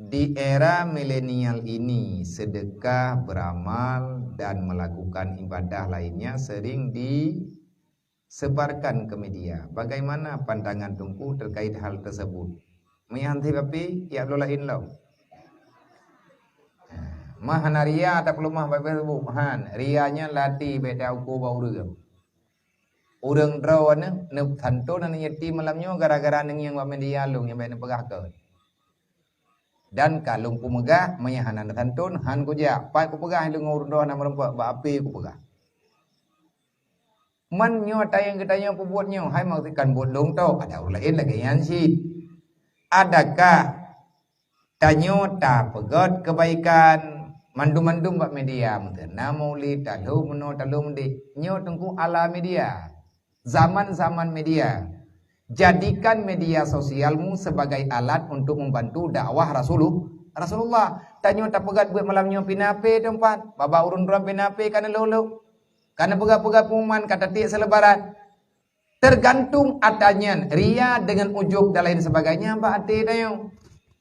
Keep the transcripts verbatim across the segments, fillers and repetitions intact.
Di era milenial ini, sedekah, beramal, dan melakukan ibadah lainnya sering disebarkan ke media. Bagaimana pandangan Teungku terkait hal tersebut? Meuihan thib api, ya, bloe laén lom. Mah hana ria tapeuleumah bak Facebook, han. Ria nyan lati bèk tauko bak ureueng. Ureueng droeneuh neusantôn aneuk yatim malam nyoe gara-gara neungieng bak media lôn nyang bèk neupeugah keu. Dan ka lôn peumeugah, meunyo hana neusantôn, han kujak. Pat kupeugah lôn ngon ureueng droe hana meureumpok, bak api kupeugah. Man nyoe tayang geutanyoe peubuet nyoe, hai maksud kan buet lôn tok, ada ureueng laén lagèe nyan cit. Adakah tanyoe tapeugöt keubaikan mandum-mandum bak media, meuteuna maulid, talheuh meunoe, talheuh meudéh. Nyoe Teungku ala media. Zaman-zaman media. Jadikan media sosialmu sebagai alat untuk membantu dakwah Rasulu-, Rasulullah. Tanyoe tapeugöt buet malam nyoe pih na pé teumpat, babah ureueng droe pih na pé ka neulhôk-lhôk. Ka neupeugah-peugah pengumuman, ka tatiek seulebaran. Tergantung atra nyan, ria dengan ujub dan lain sebagainya bak até tanyoe.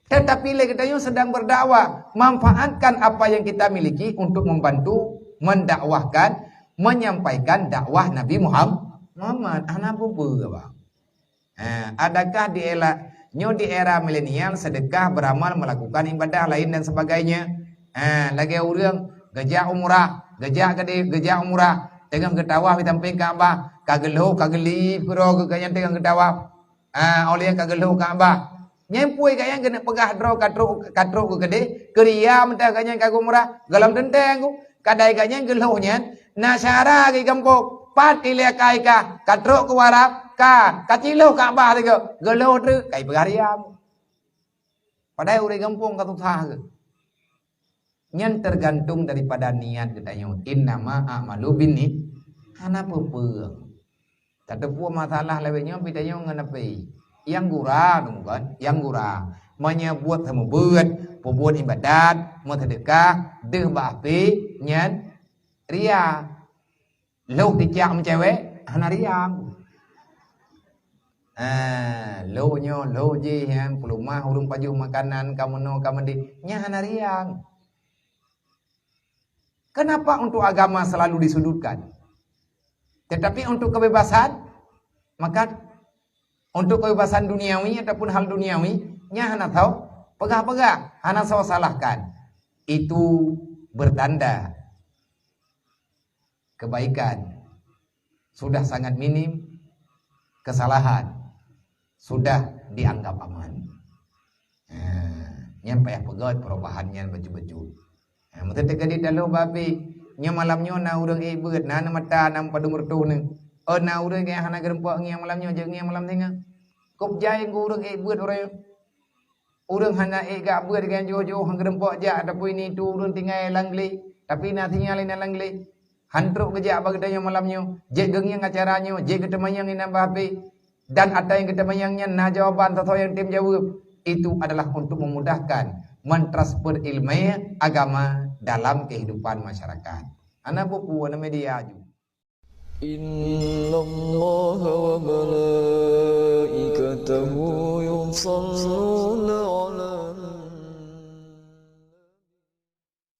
Tetapi lé geutanyoe sedang berdakwah, manfaatkan apa yang kita miliki untuk membantu mendakwahkan, menyampaikan dakwah Nabi Muham-, Muhammad. Hana peue-peue, Abang. Ha, adakah di era, nyoe di era milenial, sedekah, beramal, melakukan ibadah lain dan sebagainya? Ha, lagèe ureueng geujak umrah, geujak keudéh, geujak umrah, teungoh geutawaf di sampéng Ka'bah, ka geulhôk, ka geulip keudroe geuh, gobnyan teungoh geutawaf. Ha, 'oh lheueh ka geulhôk Ka'bah. Nyan peue gobnyan keuneuk peugah droe ka trôk, ka trôk geuh keudéh, keu ria mantong gobnyan ka geuumrah, gohlom teuntèe geuh. Kadai gobnyan geulhôk nyan na syara geuh gampông. Pat ilèe ka, ka trôk keu Arab, ka, ka cilhôk Ka'bah sigoe, geulhôk treuk, ka ipeugah ria. Padahai ureueng gampông ka susah geuh. Nyan tergantung daripada niat geutanyoe. Innama a'malu binni-, hana peue-peue. Tateupeue masalah lawét nyoe pih tanyoe ngon api. Nyang gura, bukan? Nyang gura. Meunyoe buet seumeubeuet, peubuet ibadat, meuseudeukah, deuh bak api, nyan ria. Lhôh tijak meucewek, hana ria. Ah, lhôh nyoe, lhôh jih, nyan, peuleumah ureueng pajoh makanan, ka meunoe, ka meudéh, nyan hana ria. Kenapa untuk agama selalu disudutkan? Tetapi untuk kebebasan, maka untuk kebebasan duniawi ataupun hal duniawi, nyan hana soe peugah-peugah, hana soe salahkan. Itu bertanda kebaikan sudah sangat minim, kesalahan sudah dianggap aman. Ha, nyan payah peugöt perubahan nyan bacut-bacut. Ha, meuteuk teukeudi taloh babi, nyoe malam nyoe na ureueng ék beuet, na, na mata, na padum reutôh nyoe. Oh, na ureueng nyang hana geureumpok ngieng malam nyoe, jeuet ngieng malam singoh. Kôp jai keu ureueng ék beuet uroe nyoe. Ureueng hana ék gak beuet ngon jiôh-jiôh, han geureumpok jak, tapi ini tu ureueng tinggai lam glé, tapi na sinyal inan lam glé. Han trôk geujak bak geutanyoe malam nyoe, jeuet geungieng acara nyoe, jeuet geuteumanyong inan bak H P. Dan ata nyang geuteumanyong nyan na jawaban, soe-soe nyang tem jaweueb. Itu adalah untuk memudahkan mentransfer ilmu agama dalam kehidupan masyarakat. Hana peue-peue, na media aju. إن الله وملائكته يصلون